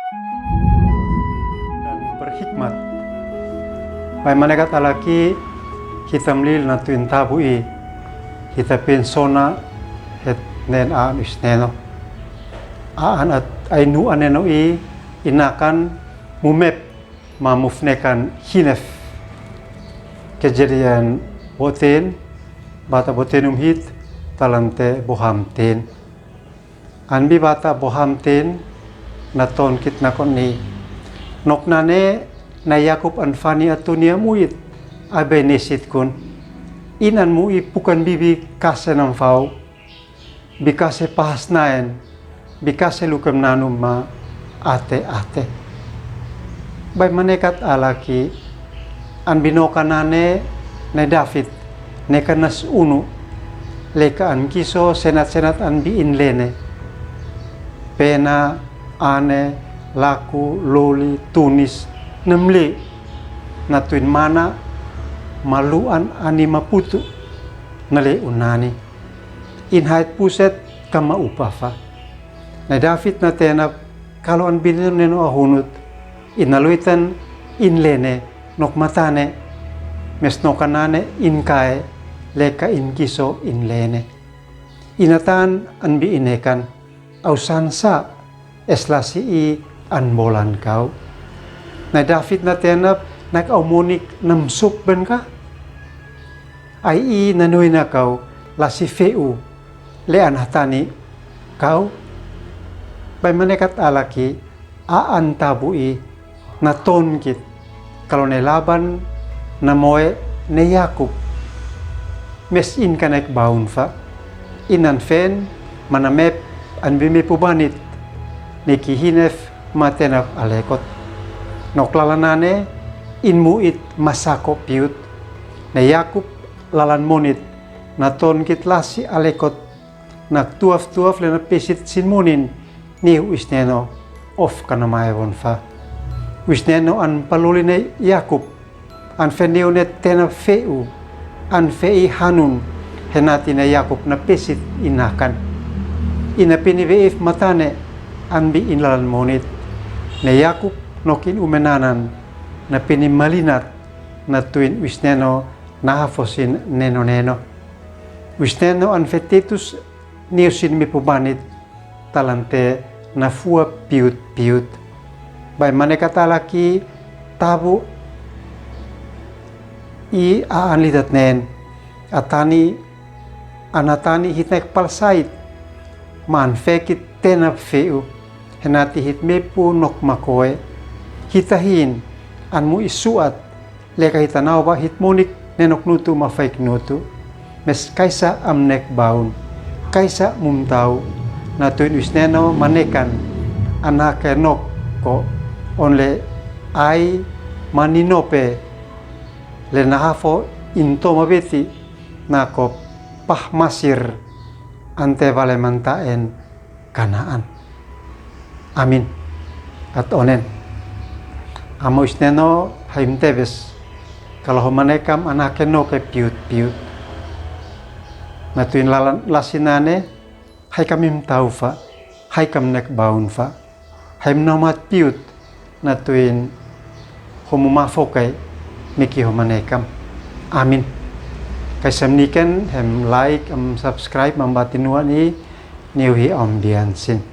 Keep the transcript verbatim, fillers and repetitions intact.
Dan berhikmat. Bai manekat alaki hitam lil na tuin tabu i, hita pin sona het nen an isneno. An at ainu aneno i inakan mumep ma mufnekan hinef. Kejadian boten, bata boten umhit, talante bohamten. An bi bata bohamten, na ton kit na kon ni. Nok nane, na Yakub an fani atuni amuit, abe nesit kun. In an mu i pukan bibi kase nam fau. Bikase pahas naen, bikase lukem nanum ma ate ate. Bai manekat alaki, an binoka nane, ne David, ne kanas unu, leka an kiso senat senat an bi in lene. Pena, ane, laku, loli, tunis, nemli, na tuin mana, maluan ani maputu, nale unani. In hait puset kama upafa. Na David na tenap kalo an bineneno ahunut. In na luitan in lene nok matane. Mes noka nane in kae leka in kiso in lene. Inatan an bi inekan. Au sansa es lasi i an bolan kau. Na David na tenap nak au monik nam sup ben ka. Ai i na nui na kau lasi feu le an hatani kau. Bai manekat alaki a an tabu i na ton kit. Kalo ne Laban na moe ne Yakub. Mes in kanek baun fa. In an fen mana mep an bi mepu banit. Ne ki hinef ma tenap alekot. Nok lalanane in mu it masako piut. Ne Yakub lalan monit na ton kit lasi alekot. Nak tuaf tuaf le na pesit sin munin. Ni u isneno of kana maevon fa. U isneno an paluli ne Yakub. An feniu ne tenap feu. An fei hanun. Henati ne Yakub na pesit inakan. Ina pini veif matane. An bi in lalan monit. Ne Yakub nok in umenanan. Na pini malinat. Na tuin u isneno na hafosin neno neno. U isneno an fetitus. Niusin mepu banit. Talante na fua piut piut. Bai manekat alaki tabu i a an litat nen. Atani an atani hit nek palsait. Ma an fekit tenap feu. Henati hit mepu nok makoe. Hita hin an mu isuat. Leka hita nau ba hit monik nenok nutu ma faik nutu. Mes kaisa am nek baun. Kaisa mumtau. Na tuin u isneno manekan. An hake nok ko on le ai ma ninope. Le na hafo into mabeti na ko pahmasir ante vale mantaen. Kanaan. Amin. At onen. Amo isneno haim tebes. Kalo ho manekam anake noke piut piut. Na tuin lalan lasinane. Haikam im taufa. Haikam nek baunfa. Haim nomat piut. Na tuin ho mumafokai miki ho manekam. Amin. Kaisam niken hem like, hem subscribe, mambati nuan i niu hi om bian sin.